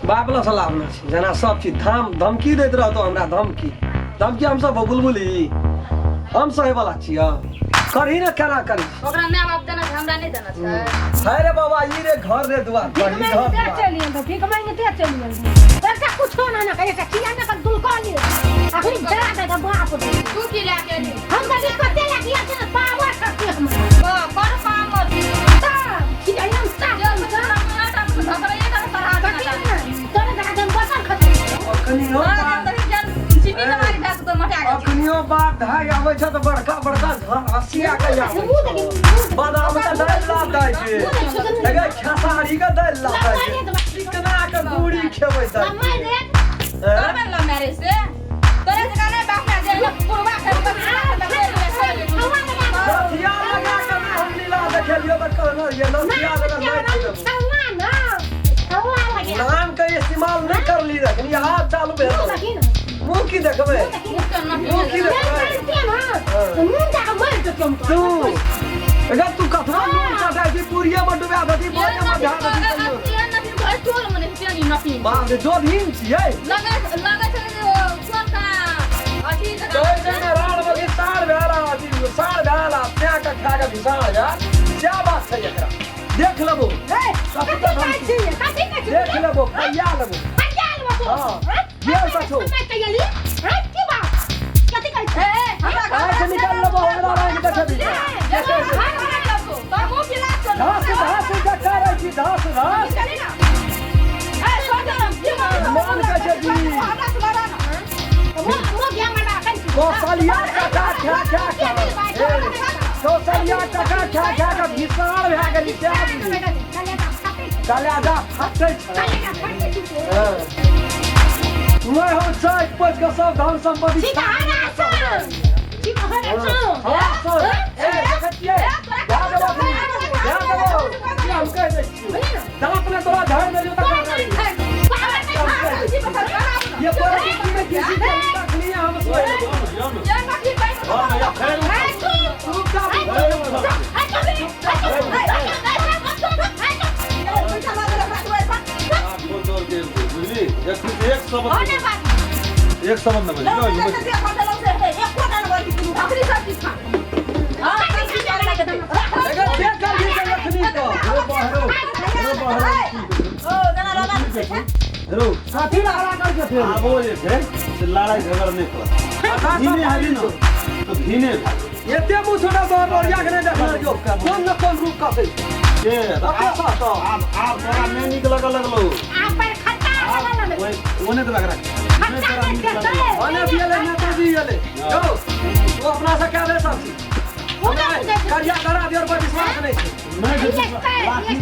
बाप लग सलाह नहि छै जेना सब चीज धाम धमकी दैत रहतो हमरा धमकी धमकी हम सब बुलबुली हम सहे वाला छियै करही ने केना करी। ओकरा माय बाप देना छै, हमरा नहि देना छै। है रे बाबा, ई रे घर रे दुआर भीख करही मांगि घर ते दुआर। चलि गेल, भीख मांगि ते चलि गेल। एकटा कुछो ना ना एकटा किया ना कर दुलकली अखनी झड़ा दे के बाप रे। तू की लए के एलही? हम तऽ कते लए के आयल छै पावर शक्ति हमरा। बड़ पावर। तब खियाई हम साफ जे कुछो ना आटा में धकड़ैये के सड़ा कथी देना। ने तोरे दादा हम बसल खतै। अखनियो तोरा बाप देख जन चीनी के मारि भए जेतौ मोटा के। अखनियो बाप धाय आबै छै तऽ बड़का बड़का घर हसिया के आबै छै। बादाम के दालि ला दै छै, एगे खेसारी के दालि ला दै छै, चिकना के पूरी खेबै दै छै। करबै लव मैरिज से तोरे जकाँ नहि बाप माय जे पुरवा खेल के नथिया लगा के नहि हम लीला देखेलियो तऽ कहना ये नथिया लगा नहि खेलेबो। नाम के इस्तेमाल नहि करली रखनी आब चालू भेल। मुँह की देखबै, मुँह की देखबै? तू अगर तू कथवा नून चटाइ छी, पूरिये में डुबा देती, बोरे में ढा देती तैयो। बाप रे, जोधीन छियै। कहै छै ने राड़ बगी साढ़ भेल आ अथी साढ़ भेल आ तेँ के खा के भिसाड़ भेल, सएह बात छै। एकरा देख लेबो, देख लेबो, फैया लेबो। हाँ, गेल तऽ छौ। आँखि निकाल लेबो, हमरा रंग देखेबी। घास घास जकाँ रहै छी, घास घास। मन कहै छै जी कौशल्या टका खा खा के, कौशल्या टका खा खा के भीषण भए गेली। सएह बुझी कलेजा फटै छै। हाँ। नहि हम चाहि पच के सब धन संपत्ति। हाँ सर, ए देखै छियै, दए देबो अखनी, दए देबो। की हम कहि दै छियौ, दाँत ने तोरा झाड़ि देलियौ तऽ कहना रही। ये परिस्थिति में किसी के तकनी हम सोच लेबो। चुपचाप। बुझली, एक शब्द, एक शब्द न बजली। एकर देख कर भी के रखनी तो हेलो, साथी लहरा करके फेर आबो जे छै से लड़ाई झगड़ नहि कर, धीने हबी न तऽ धीने भए। एते मुँह छोटा तोहर लोरिया के नहि देखने रहियौ, कोन न कोन रूप कसै छै। के तऽ कते आब सह तऽ आब आब तोरा नहि नीक लगऽ लगलौ। ओहि ओने तऽ लग रख नहि तोरा नीक लगलौ। ओने भी एलै, नेताजी एलै। यौ, तू अपना से कए दे सब चीज। हमरा करिया करा दियर पर विश्वास नहि छै। नहि छै लाठी लए।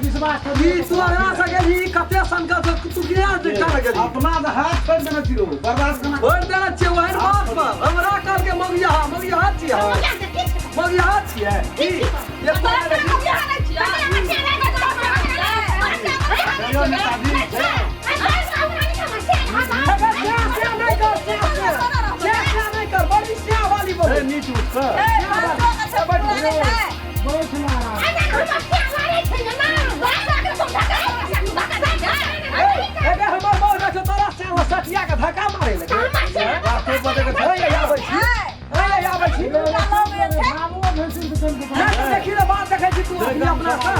विश्वास। ई तू अंगना से गेलही, कते सनकल छौ, तू किया कर गेलही? अपना तऽ हाथ छोड़ि देने छियौ, बर्दाश्त केना छोड़ि देने छियै ओहन बात पर हमरा कहलकै मगिया मगिया छियै, मगिया छियै की एको बेर कहियो नेताजी छै। अगर स्या स्या नहि कर, स्या स्या स्या स्या नहि कर, बड़ी स्या वाली ए बोल। नीच उठ कऽ। एगे हमर बड़ छै, तोरा स्या सटिया के धक्का मारे लगे। बातो बदे के ए आबै छी, ए आबै छी। नहि तऽ देखी ने बात, देखै छी तू अपने अपना से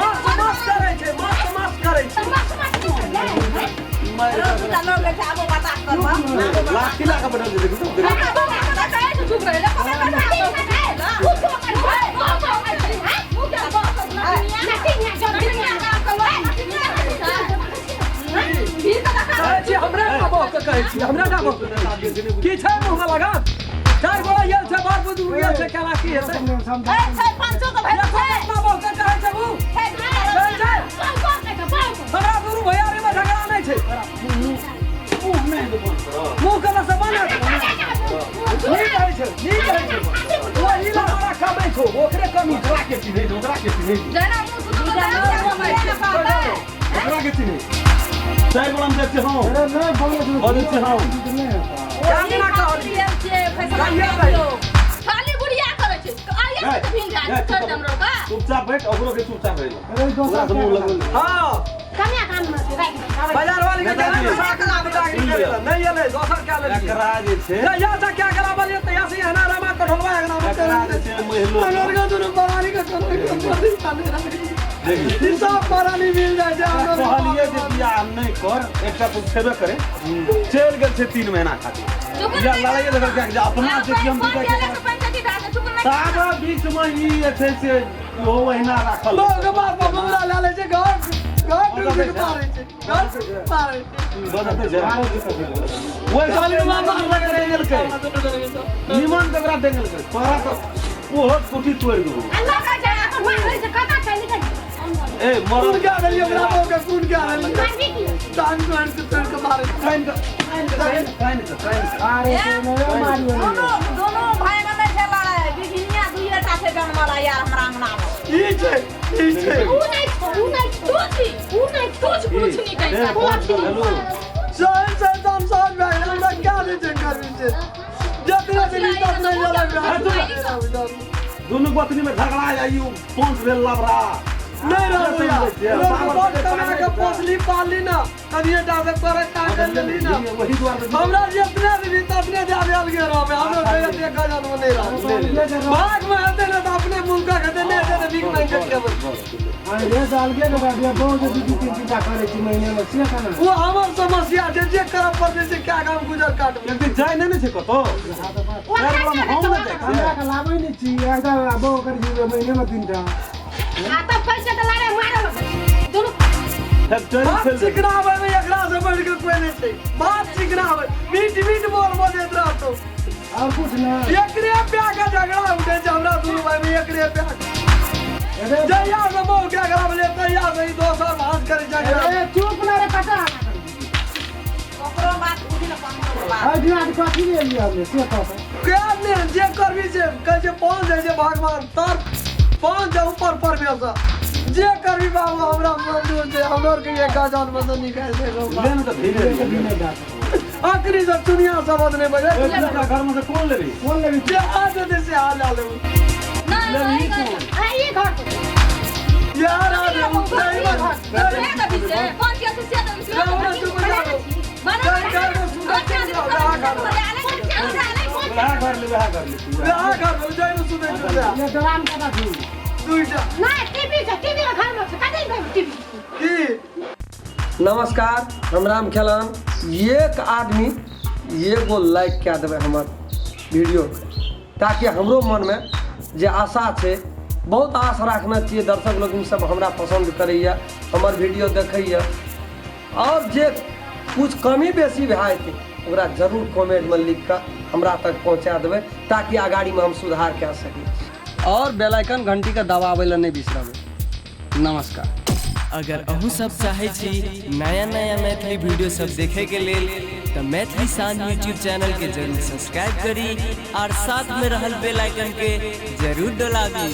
मस्त मस्त करै छै, मस्त मस्त करै छै। लाठी ला कऽ बैठल छै, देखू तऽ। कहै छी हमरा डाबो के, कहै छी हमरा डाबो के। की छै मुँह में लगा? चारि गोरा गेल छै, बार बुजुर्ग गेल छै, केना की हेतै? अपना बहु के कहै छै उ छै छै। हमरा दुनू भैयारी में झगड़ा नहि छै। मुँह नहि हेतै बंद करऽ। मुँह केला से बंद हेतै। नीक कहै छै, नीक कहै छै। ओही ला हमरा कमै छौ, ओकरे कमी छौ। ओकरा के चिन्है छै, ओकरा के चिन्है छै, ओकरा के चिन्है चारि गोला में जाइ छियै हम, बजै छियै हम। केना कहलियै? खाली बुढ़िया करै छै। के तो भिंग जा छोड़ दम रोका। चुपचाप बैठ, ओकरो के चुपचाप रही। अरे दोसर मुंह लगल। हां कन्या काम में राख दे। बाजार वाली के जाना साक लाख दागरी करे नहीं एलै दोसर क्या लेलियै। एकरा जे छै जहिया से क्या कराबलियै तहिया से एहना रमा कठोलवा अंगना में एकरा जे छै महिलो हमर के दुनू परानी के कोनो देखी सब परानी मिल जाइ छै। हमरा कहलियै जे बियाह नहि कर, एकटा तो छेबे करे चलि गेल छै 3 महीना खातिर। या लड़ाई झगड़ा के अपना जे हम ताबा बीच में ई जे छै से ओ महीना राखल लोग बाप बमला ला ले छै घर घर डूबि के मारै छै, घर मारै छै। ओहि साली मामा लगे डेंगलकै निमन तकरा डेंगलकै तोरा तऽ ओहो कुटी तोड़ि देबौ। अल्लाह का जाय अपन मारै छै कता छै निकल। ए मरल कोन क्या देलियै ओकरा बाप के, कोन क्या देलियै मारबी की टांग तोड़ि के तोड़ि के मारै छै। कानि के कानि के कानि के अरे मारियो दोनों दोनों भाई में नहीं छै लड़ाई, बिघिनिया दुइटा छै जनमला यार हमरा अंगना में। ई छै ई छै उ नहीं छो, उ नहीं छो, तू छी उ नहीं छो। कुछ कुछ नहीं कहि हेलो सही सही तो हम समझ में आए, हमरा क्या नहीं छै करबी छै जतना दिन तक नहीं जलक दुनू पत्नी में झगड़ा आइयो पहुंच भेल लबरा नहीं रहल यार। बहुत कमा के पोसली पालली ना कनिए टा से करे का कर लेली ना। वही दुआरे हमरा जितना दिन ततने जादे अलगे रहबे, हमरा कहियो देखा जानबो नहीं रहबे। भाग में हेतै ना तऽ अपने मुल्क हेतै, नहीं हेतै तऽ भीख मांगि के खेबै। अरे साल के बाद बहुत दू दू तीन तीन टा करै छी महीने में से केना। ओ हमर समस्या छै जे करऽ पड़तै से क्या काम गुजर काटबै। एक दिन जाय नहि ने छै कतौ। हमरा के लाबै नहि छी एकटा बहु करै छी महीने में 3 टा। आ तब पैसा तऽ लारे मारल दुनू बात चिकनाबै में एकरा से बढ़ि के कोइ नहि छै। बात चिकनाबै मीठ मीठ बोल बजैत रहतौ और कुछ ना। एकरे प्या के झगड़ा उठै छै हमरा दुनू भाई में, एकरे प्या के। जहिया से बहु के घरा तहिया से ई दोसर भांज करै छै। अरे चुप ना रे कटा ओकरो बात बुझि न पाबो बात। आज आज कथी लेलियै हमने से कह के ने जे करबी से कहै छै पहुँच जाइ छै भगवान तर पहुँच जा ऊपर परमेश्वर। जे करबी बाबू हमरा मंजूर छै, हमर के एक जान में से निकालि देबो। ले ने तऽ धीरे धीरे आखिरी से चुनिया शब्द नहीं बजे। घर में से कोन लेबी कोन लेबी जे आ जेतै से आ ला लेबू। नहीं ई घर यार आ देबू नहीं से कौन के से से घर ले वहा घर ले वहा घर ले जाय न सुनै छै ये डराम कटा छी दुईटा नहीं टीवी छै, टीवी के घर में छै कतै भाई टीवी की। नमस्कार, हम राम खेलान। एक आदमी एगो लाइक कए देबै हमर वीडियो के, ताकि हमरो मन में जे आशा छै, बहुत आश राखने छियै दर्शक लोकनि सब हमरा पसंद करैया, हमर वीडियो देखैया, और जे कुछ कमी बेसी भए जेतै ओकरा जरूर कमेंटमे लिख कऽ हमरा तक पहुँचा देबै, ताकि अगाड़ीमे हम सुधार कए सकी। और बेल आइकन घंटीके दबाबै लए नहि बिसरबै। नमस्कार। अगर अहूँ सब चाहे छी नया नया मैथिली वीडियो सब देखे के लेल तो मैथिली शान यूट्यूब चैनल के जरूर सब्सक्राइब करी और साथ में रहल बेल आइकन के जरूर दबाबी।